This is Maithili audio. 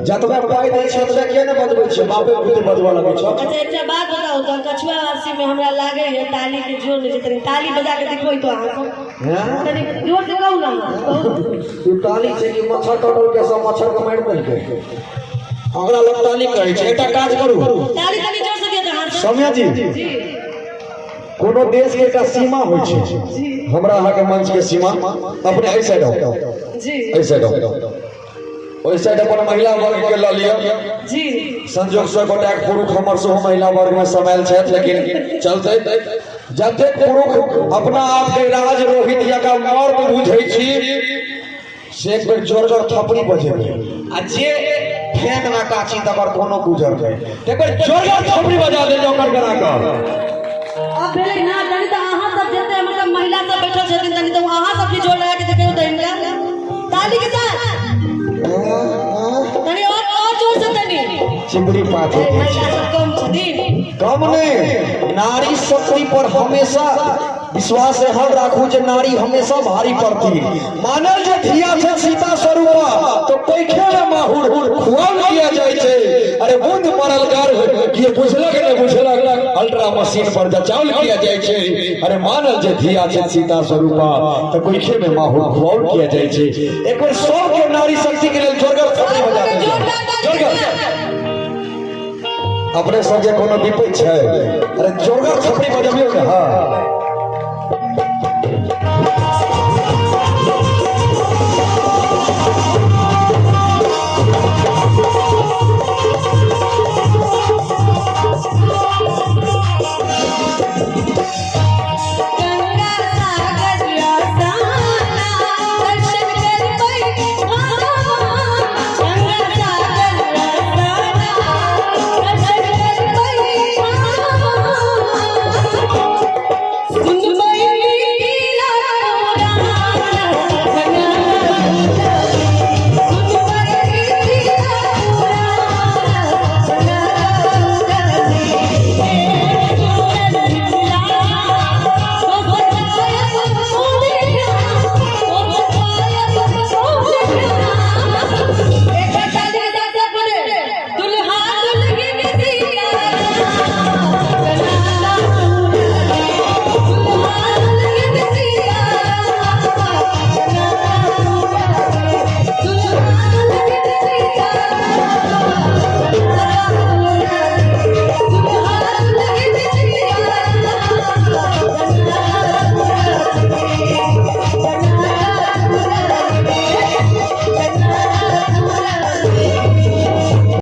जतबे पाइ दै छै ओतबे किया नहि बजबै छै बापे पुते बजबऽ लगै छै। अच्छा, एकटा बात बताउ तऽ, कछुआ वासी में हमरा लागे है ताली के जोर नहीं छै। तनी ताली बजा के देखबै तो अहाँ सब। हैं? तनी जोर से कहू ना अहाँ, कहू। ई ताली छै कि मच्छर कटल के सब मच्छर के मारि देलकै? ओकरा लोग ताली कहै छै। एकटा काज करू। ताली तनी जोर से दियौ तऽ अहाँ सब। सौम्या जी। जी। कोनो देश के एकटा सीमा होइ छै। हमरा अहाँके मंच के सीमा, अपने एहि साइड आउ। जी। एहि साइड आउ, ओहि साइड अपन महिला वर्ग के लऽ लिअ। जी। संजोग से गोटाक पुरुष हमर सेहो महिला वर्ग में समायल छथि, लेकिन चलते। जतेक पुरुष अपना आप के राज रोहित जकाँ मर्द बुझै छी से एक बेर जोरगर थपड़ी बजेबै, आ जे फेंक ना काची तकर कोनो गुजर नहि। एक बेर जोरगर थपड़ी बजा दे ओकर करा कऽ। अब भेलै ना, तनी तऽ अहाँ सब जते मतलब महिला सब बैठल छथिन, तनी तऽ अहाँ सब भी जोर लगा के देखियौ तऽ हिनका ताली के साथ। तनी और जोर से तनी। चिमड़ी पात। ए, महिला सब कम छथिन? कम नहीं। नारी शक्ति पर हमेशा विश्वास एहन राखू जे नारी हमेशा भारी पड़ती। मानल जे धिया छै सीता स्वरूपा तो पैखे में माहुर खुआल किया जाइ छै। अरे बूंद पड़ल गर्भ किए बुझलक नहि बुझलक, अल्ट्रा मशीन पर जचाउल किया जाइ छै। अरे मानल जे धिया छै सीता स्वरूपा तो पैखे में माहुर खुआल किया जाइ छै। एक बेर सब के नारी शक्ति के लेल जोरगर थपड़ी बजा देल जाउ। जोरदार। जोरगर। अपने सबके कोनो विपैत छै? अरे जोरगर थपड़ी बजबियौ ने। हाँ।